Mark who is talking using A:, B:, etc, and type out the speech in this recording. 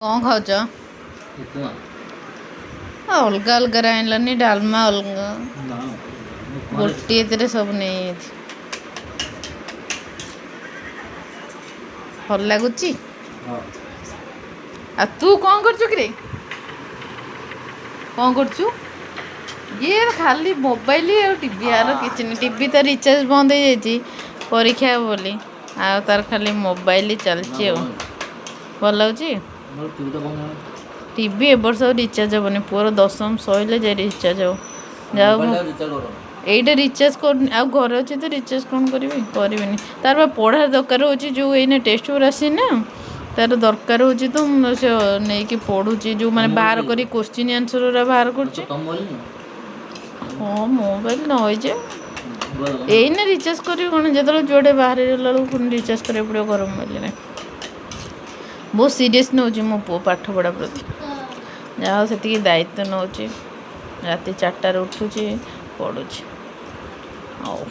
A: କ'ଣ ଖାଉଛ?
B: ଉପମା।
A: ଅଲଗା ଅଲଗାରେ ଆଣିଲନି, ଡାଲମା ଅଲଗା?
B: ନା।
A: ଗୋଟିଏଥିରେ ସବୁ ନେଇଯାଇଛି। ଭଲ ଲାଗୁଛି?
B: ହଁ।
A: ଆଉ ତୁ କ'ଣ କରୁଛୁ କିରେ? କ'ଣ କରୁଛୁ? ଇଏ ଖାଲି ମୋବାଇଲ ଆଉ ଟିଭି, ଆର କିଛି ନାହିଁ। ଟିଭି ତ ରିଚାର୍ଜ ବନ୍ଦ ହେଇଯାଇଛି ପରୀକ୍ଷା ହେବ ବୋଲି, ଆଉ ତାର ଖାଲି ମୋବାଇଲ ଚାଲିଛି। ଆଉ ଭଲ ଲାଗୁଛି?
B: ମୋର ଟିଭି ତ ବନ୍ଦ।
A: ଟିଭି ଏ ବର୍ଷ ଆଉ ରିଚାର୍ଜ ହେବନି। ପୁଅର ଦଶମ ସରିଲେ ଯାଇ ରିଚାର୍ଜ ହେବ। ଯାଉ ମୁଁ
B: ରିଚାର୍ଜ କର।
A: ଏଇଟା ରିଚାର୍ଜ କରୁନି, ଆଉ ଘରେ ଅଛି ତ ରିଚାର୍ଜ କ'ଣ କରିବି? କରିବିନି। ତାର ବା ପଢ଼ା ଦରକାର ହେଉଛି, ଯେଉଁ ଏଇନା ଟେଷ୍ଟ ପେପର୍ ଆସିନି ନା, ତାର ଦରକାର ହେଉଛି ତ ମୁଁ ସେ ନେଇକି ପଢ଼ୁଛି, ଯେଉଁ ମାନେ ବାହାର କରି କୋଶ୍ଚିନ୍ ଆନ୍ସର୍ ଗୁଡ଼ା ବାହାର କରୁଛି।
B: ତମ ମୋବାଇଲ?
A: ହଁ, ମୋବାଇଲ ନ ହେଇଛି। ଏଇନା ରିଚାର୍ଜ କରିବି କ'ଣ? ଯେତେବେଳେ ଯୁଆଡ଼େ ବାହାରେ ଗଲା ବେଳକୁ ପୁଣି ରିଚାର୍ଜ କରିବାକୁ ପଡ଼ିବ ଘର ମୋବାଇଲରେ। ବହୁତ ସିରିୟସ୍ ନେଉଛି ମୋ ପୁଅ ପାଠ ପଢ଼ା ପ୍ରତି। ଯାହା ହଉ, ସେତିକି ଦାୟିତ୍ୱ ନେଉଛି। ରାତି 4ଟାରେ ଉଠୁଛି, ପଢ଼ୁଛି। ହଉ।